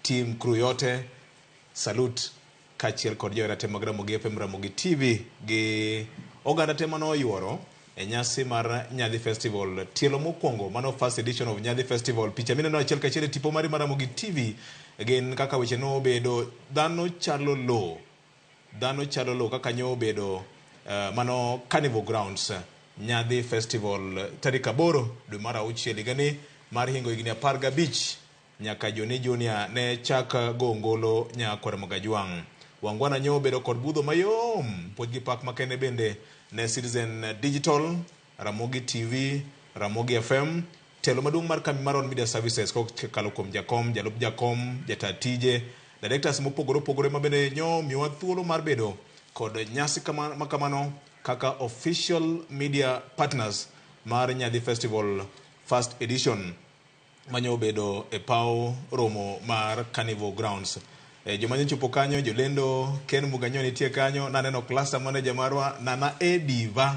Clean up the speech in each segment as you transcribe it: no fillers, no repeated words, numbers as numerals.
Team crew yote salute kaachiel kod johera te mag Ramogi FM, Ramogi TV gi oganda te mane oyuoro e nyasi mar Nyadhi Festival. Tielo mokwongo mano first edition of Nyadhi Festival. Picha mineno achiel kachiel e tipo mari mar Ramogi TV gin kaka weche nobedo. Dhano chalo lowo. Dhano chalo lowo kaka nyo obedo uh, mano Carnival Grounds Nyadhi Festival tarik 8 dwe mar auchiel higani mar hingo higni 15 nyaka Johnny Junior ne chak go ngolo nyakwar Mogajwang'. Wangwana nyo obedo kod budho mayom puoch gi pak makende bende ne Citizen Digital, Ramogi TV, Ramogi FM, telo maduong' mar kambi mar On Media Services kokalo kuom jakom, jalup jakom, jataa tije, directors mopogore opogore ma bende nyo miyowa thuolo mar bedo kod nyasi ma kamano kaka official media partners mar Nyadhi Festival first edition. Manyo obedo e paw romo mar Carnival Grounds. E, joma nyochopo kanyo, jolendo Ken Muganyo nitie kanyo, naneno cluster manager marwa Nana A Diva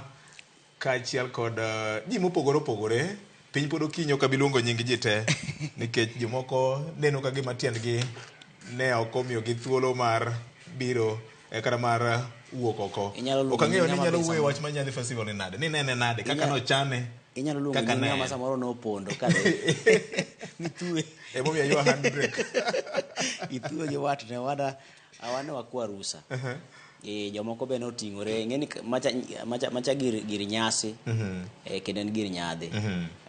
kaachiel kod uh, ji mopogore opogore. Piny pod okinyi ok abi luongo nying ji te nikech jomoko neno ka gima tiendgi ne ok omiyogi thuolo mar biro eh, kata mar wuok oko. Inyalo luongo Ok ang'eyo nying ni ng'ama inyalo be wuoyo samoro- wach mar Nyadhi Festival ni nade, ni nene nade, kaka nochane. Inyalo luongo Kaka nying ne ng'ama en. samoro nopondo ka dhi. Mithuwe. Emomiyo aywa handbrake. Ithuwe gi watne wada awane wakwa rusa. E, jomoko be noting'ore ing'e ni macha, macha, macha gir, gir nyasi e, kendo en gir nyadhi.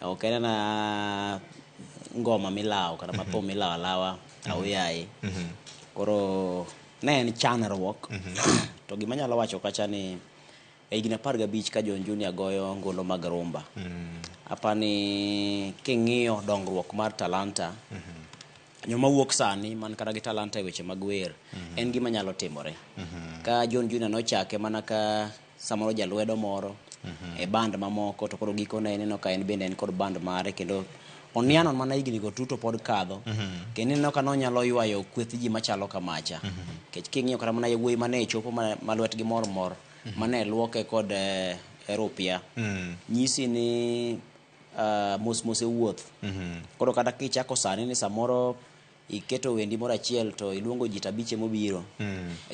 Ok en ana ngoma milawo kata mathum milawo alawa aoyaye. Koro ne en chandruok. To gima anyalo wacho kacha ni E higni 15 ka John Junior goyo ngolo mag rumba, apani king'iyo dongruok mar talanta, joma wuok sani man kata gi talanta e weche mag wer, en gima nyalo timore. Ka John Junior nochake mana ka samoro jalwedo moro e band mamoko to koro gikone ineno ka en bende en kod band mare kendo oniano mana higni go tuto pod kadho kendo ineno ka nonyalo ywayo kweth ji machalo kamacha nikech king'iyo kata mana yawuoyi mane chopo ma lwetgi mor mor mane luoke kod eh, rupia nyisi ni uh, mos mos e wuoth koro kata kichako sani ni samoro iketo wendi moro achiel to iluongo ji tabiche mobiro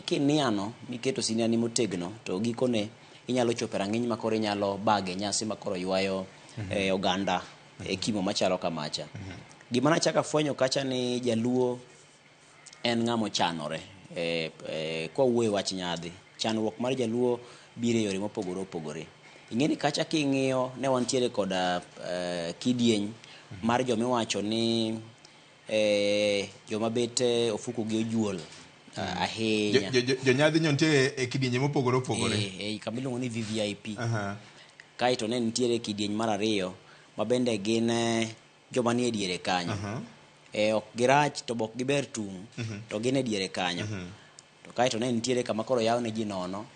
kiniano miketo siniani motegno to gikone inyalo chopo e rang'iny ma koro inyalo bage nyasi ma koro ywayo eh, oganda e kimo machalo kamacha gima nachako afwenyo kacha ni jaluo en ng'ama ochanore. E, e, kwawuoyo e wach nyadhi, chanruok mar jaluo biro e yore mopogore opogore. Ing'e ni kacha king'iyo ne wantiere koda e, kidieny mar joma iwacho ni e, joma bet e, ofuku gi ojuol ahinya. Jonyadhi nyo nitie e kidienje mopogore opogore. E, e kama iluongo ni VVIP. Kaeto ne nitiere kidieny mar ariyo ma bende gin eh, joma nie diere kanyo. E, ok girach to be ok giber tung' to gin e diere kanyo. To kaeto ne nitiere kama koro yaw ne ji nono.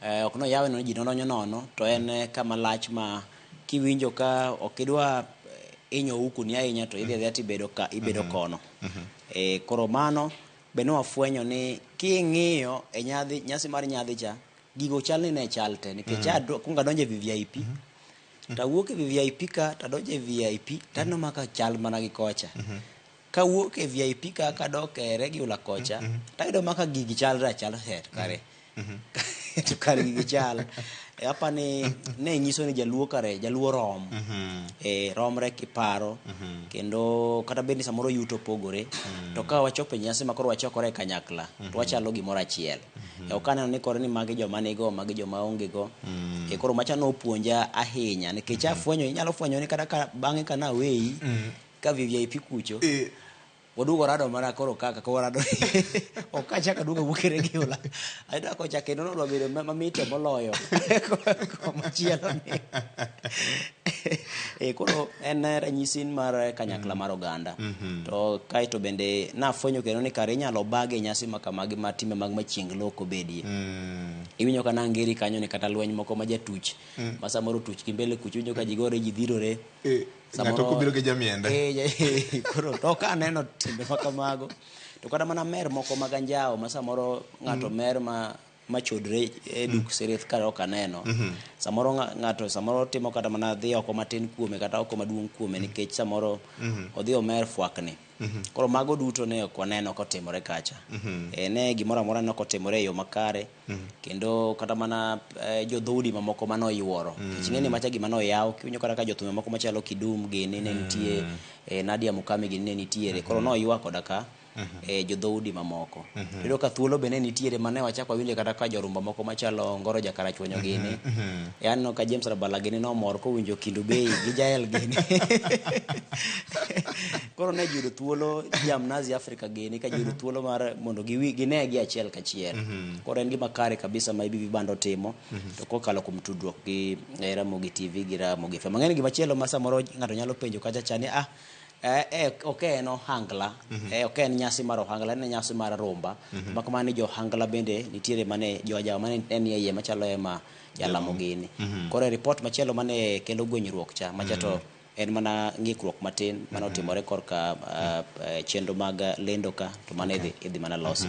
E, ok noyawe ne ji nono nono to en eh, kama lach ma kiwinjo ka ok idwa eh, hinyo ukuni ahinya to idhi adhiya tibedo ka ibedo kono. E, koro mano be ne wafwenyo ni king'iyo e nyadhi nyasi mar nyadhi cha gigo chal ni ne chal te nikech mm. kuongo adonjo e VVIP tawuok e VIP ka tadonjo e VIP taneno maka chal mana gi kocha kawuok e VIP ka kadok e regular kocha tayudo maka gigi chalre achala he to kare to kare gigi chal E, apani ne nyiso ni jaluo kare jaluo rom e, romre kiparo kendo kata bed ni samoro yuto pogore to ka wachopo e nyasi ma koro wachokore e kanyakla to wachalo gimoro achiel E, ok aneno ni koro ni magi joma nigo magi joma onge go e, koro macha nopuonja ahinya nikech afwenyo inyalo fwenyo ni kata ka bang'e ka naweyi ka VVIP kucho E, waduogo rado mana koro kaka ko warado ok achak aduogo awuok e regular ayudo kocha kendo nodwa bedo mamit moloyo komachielo ni e, koro en ranyisi mar kanyakla mar oganda to kaeto bende nafwenyo kendo ni kare inyalo bage nyasi ma kamagi ma timbe mag machienglo ok obedie iwinjo ka nangeri kanyo ni kata lweny moko ma jatuch ma samoro tuch gi mbele kucho iwinjo ka ji gore ji dhirore E, ng'ato kobiro gi jamiende. Eh, koro to ka aneno timbe ma kamago to kata mana mer moko mag anjawo ma samoro ng'ato mer ma machodre e duk sirith ka ok aneno samoro ng'ato samoro timo kata mana dhi oko matin kuome kata oko maduong' kuome nikech samoro odhi omer fwakni. Koro mago duto ne ok waneno kotimore kacha. Ne gimoro amora ne ok otimore e yo makare. Kendo kata mana jodhoudi mamoko mane oyuoro. Nikech ing'e ni macha gima noyaw, kiwinjo kata ka jothumbe moko machalo Kidum gini ne nitie, Nadia Mukami gini ne nitiere. Koro noywa koda ka jodhoudi mamoko. Iyudo ka thuolo be ne nitiere mane wachako wawinjo kata ka jorumba moko machalo Ngoro Jakarachuonyo gini. Aneno ka James Rabala gini nomor kowinjo Kindu Bei gi Jael gini. Koro ne ji yudo thuolo Jamnazi Africa gini ka ji yudo thuolo mar mondo gine gi achiel kachiel. Koro en gima kare kabisa ma IBB Band otimo to kokalo kuom tudruok gi Ramogi TV gi Ramogi FM. Ang'e ni gimachielo ma samoro ng'ato nyalo penjo kacha cha ni ok en ohangla, ok en nyasi mar ohangla, en nyasi mar rumba. Mak mana ni jo ohangla bende nitiere mane jo ajawa mane en iye machalo ema jalamo gini. Koro e report machielo mane kelo gwenyruok cha, macha to en mana ng'ikruok matin mane otimore korka chenro mag lendo ka, to mane idhi mana losi.